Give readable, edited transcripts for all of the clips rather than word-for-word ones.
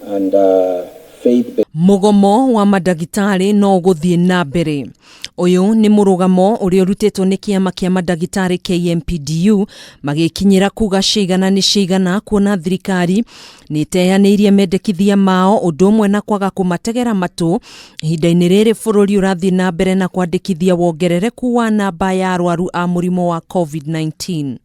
And faith. Mũgomo wa mandagĩtarĩ no ũgũthiĩ na mbere. Ũyũ nĩ mũrũgamo ũrĩa ũrutĩtwo nĩ kĩama kĩa mandagĩtarĩ KMPDU, magĩkinyĩra kuga cigana nĩ cigana kuona thirikari nĩ ĩteanĩirie mendekithia mao, ũndũ ũmwe na kwaga kũmategera matũ ihinda-inĩ rĩrĩ bũrũri ũrathiĩ na mbere na kwandĩkithia wongerereku wa namba ya arwaru a mũrimũ wa COVID-19.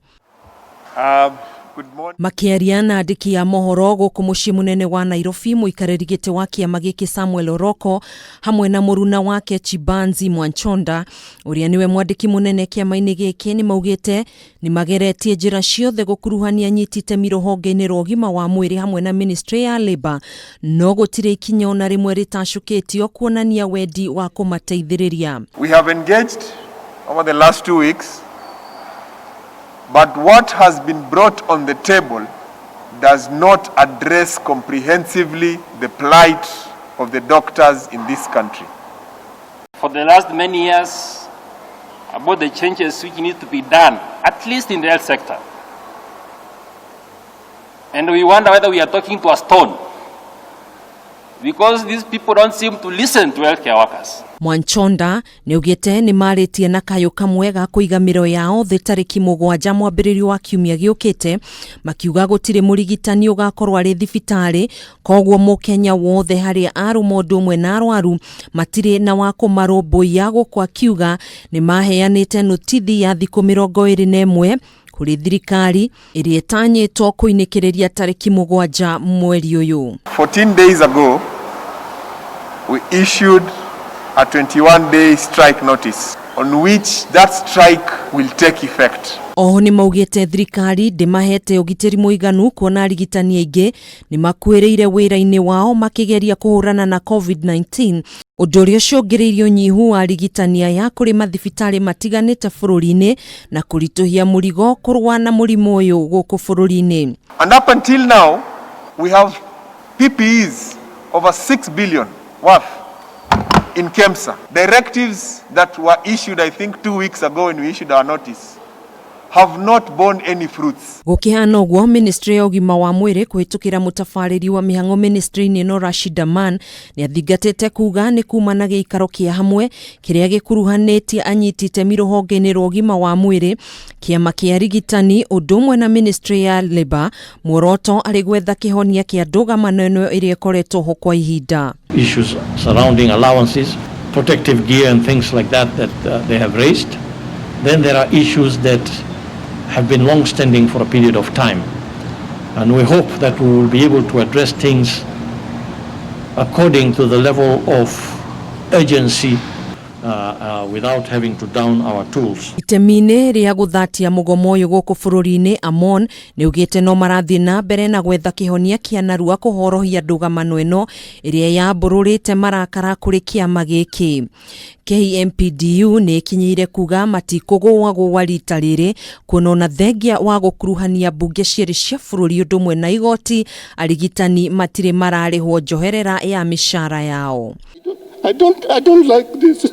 Good morning. Makĩaria na andĩki a mohoro gũkũ mũciĩ mũnene wa Nairobi, mũikarĩri gĩtĩ wa kĩama gĩkĩ Samuel Oroko hamwe na mũruna wake Chibanzi Mwanchonda, ũrĩa nĩwe mwandĩki mũnene kĩama-inĩ gĩkĩ, nĩ maugĩte nĩ mageretie njĩra ciothe gũkuruhania anyiti itemi rũhonge-inĩ rwa ũgima wa mwĩrĩ hamwe na ministry ya Labour, no gũtirĩ ikinya ona rĩmwe rĩtacũkĩtio kuonania wendi wa kũmateithĩrĩria. We have engaged over the last 2 weeks, but what has been brought on the table does not address comprehensively the plight of the doctors in this country. For the last many years about the changes which need to be done, at least in the health sector. And we wonder whether we are talking to a stone, because these people don't seem to listen to healthcare workers. Mwanchonda nĩ augĩte nĩ marĩtie na kayũ kamwe ga kũiga mĩro yao thĩ tarĩki 7 mwambĩrĩrio wa kiumia gĩũkĩte, makiuga gũtirĩ mũrigitani ũgakorwo arĩ thibitarĩ, koguo mũkenya wothe harĩa arũma ũndũ ũmwe na arwaru matirĩ na wa kũmarũmbũiya, gũkũ akiuga nĩ maheanĩte notithi ya thikũ 21 kũrĩ thirikari ĩrĩa ĩtanyĩtwo kũinĩkĩrĩria tarĩki 7 mweri ũyũ. 14 days ago, we issued a 21 day strike notice on which that strike will take effect. Oho nĩ maugĩte thirikari ndĩmahete ũgitĩri mũiganu, kuona arigitani aingĩ nĩ makuĩrĩire wĩra-inĩ wao makĩgeria kũhũrana na COVID-19, ũndũ ũrĩa ũcũngĩrĩirie ũnyihu wa arigitani aya kũrĩ mathibitarĩ matiganĩte bũrũri-inĩ na kũritũhia mũrigo kũrũa na mũrimũ ũyũ gũkũ bũrũri-inĩ. And up until now, we have PPEs over 6 billion worth in KEMSA. Directives that were issued, I think, 2 weeks ago when we issued our notice, have not borne any fruits. Gũkĩhana ũguo, ministry ya ũgima wa mwĩrĩ kũhĩtũkĩra mũtabarĩri wa mĩhang'o ministry-inĩ ĩno Rashid Aman nĩ athingatĩte kuga nĩ kuma na gĩikaro kĩa hamwe kĩrĩa gĩkuruhanĩtie anyiti itemi rũhonge-inĩ rwa ũgima wa mwĩrĩ, kĩama kĩa arigitani, ũndũ ũmwe na ministry ya Labour, muoroto arĩ gwetha kĩhonia kĩa ndũgamano ĩno ĩrĩa ĩkoretwo ho kwa ihinda. Issues surrounding allowances, protective gear and things like that that they have raised. Then there are issues that have been long-standing for a period of time. And we hope that we will be able to address things according to the level of urgency without having to down our tools. Itemi-inĩ rĩa gũthatia mũgomo ũyũ gũkũ bũrũri-inĩ, Amon nĩ ugĩte no marathiĩ na mbere na gwetha kĩhonia kĩa narua kũhorohia ndũgamano ĩno ĩrĩa yambũrũrĩte marakara kũrĩ kĩama gĩkĩ. KMPDU nĩ ĩkinyĩire kuga matikũgũagũa rita rĩrĩ, kuona ona thengia wa gũkuruhania mbunge cierĩ cia bũrũri ũndũ ũmwe na igoti, arigitani matirĩ mararĩhwo njoherera ya mĩcara yao. I don't like this.